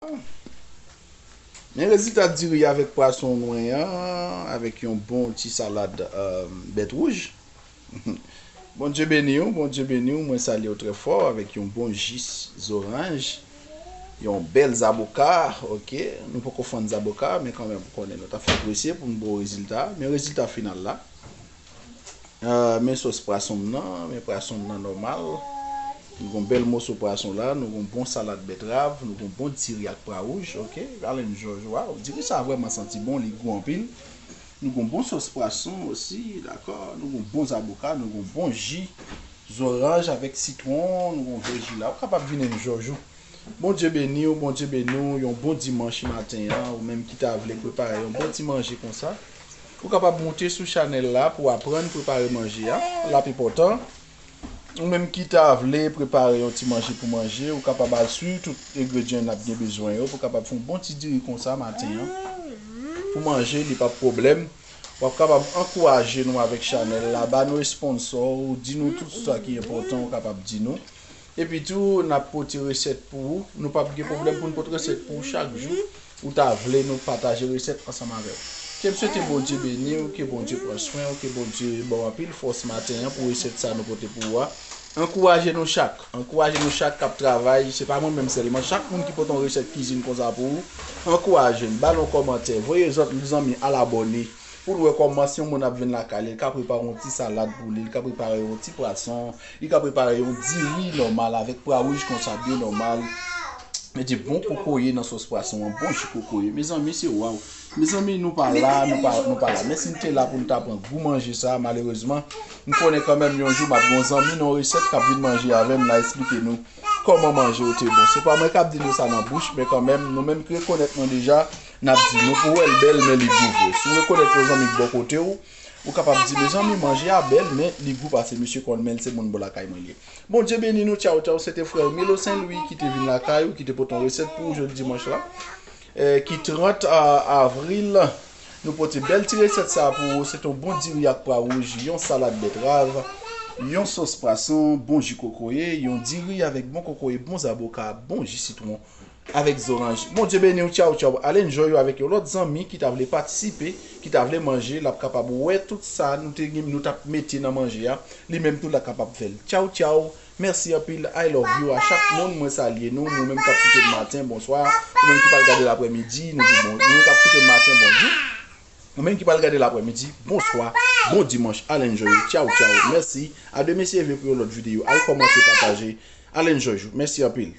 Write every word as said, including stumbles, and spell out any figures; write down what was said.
Men rezilta diri avèk pwason nwa an, avèk yon bon ti salad euh, bèt wouj. Bondye beni w, Bondye beni w, mwen salye w trè fò avèk yon bon jis zoranj, yon bèl zaboka, oke. Nou poko fann zaboka, men kanmenm, ou konnen nou ta fè presye pou n ba w rezilta, men rezilta final la. Euh, men sòs pwason m nan, men pwason m nan nòmal. Nou gon bèl moso pwason la, nou gon bon salad bètrav, nou gon bon diri ak pwa wouj, oke. Allen George, waw, diri sa vrèman santi bon, li gou anpil. Nou gon bon sòs pwason osi, dakò. Nou gon bon zaboka, nou gon bon ji zoranj avèk sitwon, nou gon vè ji la. Ou kapab vin enjoy ou. Bondye beni w, Bondye beni w, yon bon dimanch maten an, ou menm ki ta vle prepare yon bon ti manje konsa. Ou kapab moute sou chanèl la pou aprann prepare manje a, l ap enpòtan. Ou menm ki ta vle prepare yon ti manje pou manje, ou kapab al swiv tout engredyan n ap gen bezwen yo pou kapab fè yon bon ti diri konsa maten an. Pou manje, li p ap pwoblèm. W ap kapab ankouraje nou avèk chanèl la, ba nou esponsò, di nou tout sa ki enpòtan, ou kapab di nou. Epi tou, n ap pote resèt pou ou. Nou p ap gen pwoblèm pou n pote resèt pou ou chak jou. Ou ta vle nou pataje resèt ansanm avè w. Ke m swete Bondye beni w, ke Bondye pran swen w, ke Bondye ba w anpil fòs maten an pou resèt sa nou pote pou ou a. Ankouraje nou chak. Ankouraje nou chak k ap travay. Se pa mwen menm sèlman. Chak moun ki pote yon resèt kizin konsa pou ou, ankouraje n. Ba l yon kòmantè. Voye zòt zanmi al abòne. Pou l wè kòman si yon moun ap vin lakay li, li ka prepare yon ti salad pou li, li ka prepare yon ti pwason, li ka prepare yon diri nòmal avèk pwa wouj konsa byen nòmal. Mete bon kokoye nan sòs pwason an, bon ji kokoye. Mezanmi, se waw. Mezanmi, nou pa la, nou pa, nou pa la. Men si n te la pou n ta pran gou manje sa, malerezman, m konnen kanmenm yon jou m ap gen yon zanmi nan yon resèt k ap vin manje avè m, l a eksplike nou kòman manje yo te bon. Se pa mwen k ap di nou sa nan bouch, men kanmenm, nou menm ki rekonèt nou deja, n ap di nou pou wè l bèl, men li gou vre. Si w rekonèt yon zanmi k bò kote w, ou kapab di, mezanmi, manje a bèl, men li gou pase mesye Kòlmèl, se moun bò lakay mwen li ye. Bondye beni nou, tchaw, tchaw. Se te frè w Milo Sen Lwi ki te vin lakay ou, ki te pote yon resèt pou ou jodi dimanch la, eh, ki trant a, avril. Nou pote bèl ti resèt sa pou ou. Se te yon bon diri ak pwa wouj, yon salad bètrav, yon sòs pwason, bon ji kokoye, yon diri avèk bon kokoye, bon zaboka, bon ji sitwon avèk zoranj. Bondye beni w, tchaw, tchaw. Al enjoy ou avèk yon lòt zanmi ki ta vle patisipe, ki ta vle manje, l ap kapab wè tout sa nou te gen, nou t ap mete nan manje a. Li menm tou, l ap kapab fè l. Tchaw, tchaw. Mèsi anpil. I love you a chak moun. Mwen salye nou. Nou menm k ap koute m maten, bonswa. Ou menm ki pral gade l aprèmidi, nou di bon. Nou menm k ap koute m maten, bonjou. Ou menm ki pral gade l aprèmidi, bonswa. Bon dimanch. Al enjoy ou. Tchaw, tchaw. Mèsi. A demen si Dye vle pou yon lòt videyo. Al kòmante, pataje. Al enjoy ou. Mèsi anpil.